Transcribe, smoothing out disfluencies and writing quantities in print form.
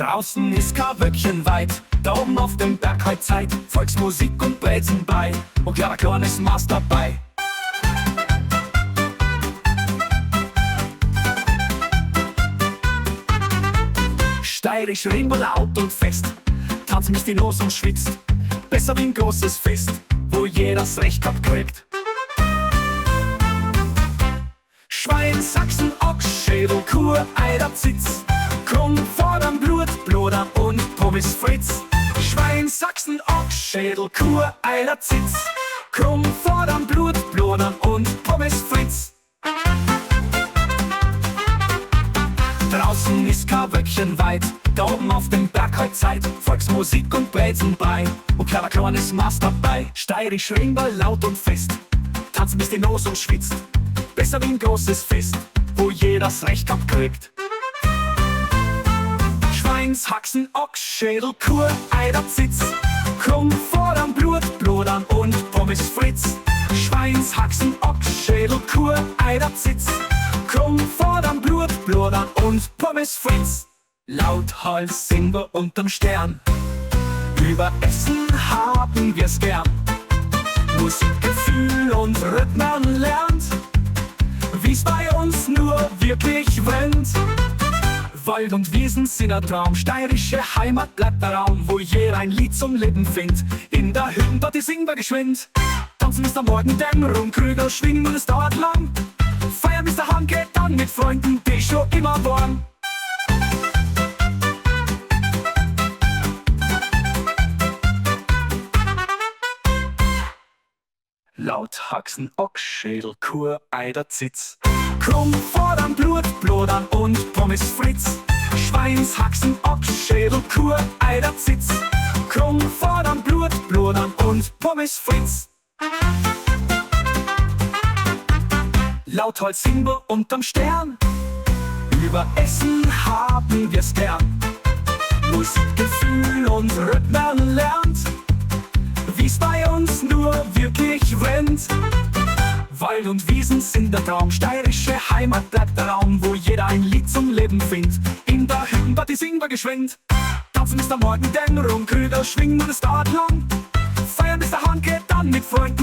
Draußen ist kein Wöckchen weit, da oben auf dem Berg heut Zeit, Volksmusik und Brezenbrei und klar ein kleines Maß dabei. Steirisch reden wir laut und fest, tanzen bis die Nos und schwitzt, besser wie ein großes Fest, wo jeder's Recht gehabt kriegt. Schwein, Sachsen, Ochs, Schädel, Kuh, Eider, Zitz, Krumm, Vordern, Blut, Bloder und Pommes Fritz. Schwein, Sachsen, Ochs, Schädel, Kuh, Eider, Zitz, Krumm, Vordern, Blut, Blodern und Pommes Fritz. Draußen ist kein Wöckchen weit, da oben auf dem Berg heut Zeit, Volksmusik und Brezenbrei und kleiner kleines Maß dabei. Steirisch reden wir laut und fest, tanzen bis die Nos und schwitzt, besser wie ein großes Fest, wo jeder's Recht gehabt kriegt. Schweinshaxen, Ochs, Schädel, Kuh, Eider, Zitz, Krumm, Vordern, Blut, Blodern und Pommes Fritz. Schweinshaxen, Ochs, Schädel, Kuh, Eider, Zitz, Krumm, Vordern, Blut, Blodern und Pommes Fritz. Lauthals singen wir unterm Stern, über Essen haben wir's gern. Musik, Gefühl und Rhythmen lernt, wie's bei uns nur wirklich brennt. Wald und Wiesen sind ein Traum, steirische Heimat bleibt der Raum, wo jeder ein Lied zum Leben findet. In der Hütte dort die singen wir geschwind. Tanzen bis der Morgendämmerung, Krügel schwingen und es dauert lang. Feiern bis der Hahn geht dann mit Freunden, die schon immer waren. Laut Haxen, Ochsschädel, Kuh, Eider, Zitz, Krumm, Vordern, Blut, Blodern und Pommes Fritz. Schweinshaxen, Ochsschädel, Kuh, Eider, Zitz, Krumm, Vordern, Blut, Blodern und Pommes Fritz. Laut Holz singen wir unterm Stern, über Essen haben wir's gern. Musik, Gefühl und Rhythmen lernt, wie's bei uns nur wirklich brennt. Wald und Wiesen sind der Traum, steirische Heimat bleibt der Raum, wo jeder ein Lied zum Leben findet. In der Hütte dort die singen wir geschwind. Tanzen bis der Morgendämmerung, Krüger schwingen und es dauert lang. Feiern bis der Hahn geht dann mit Freunden,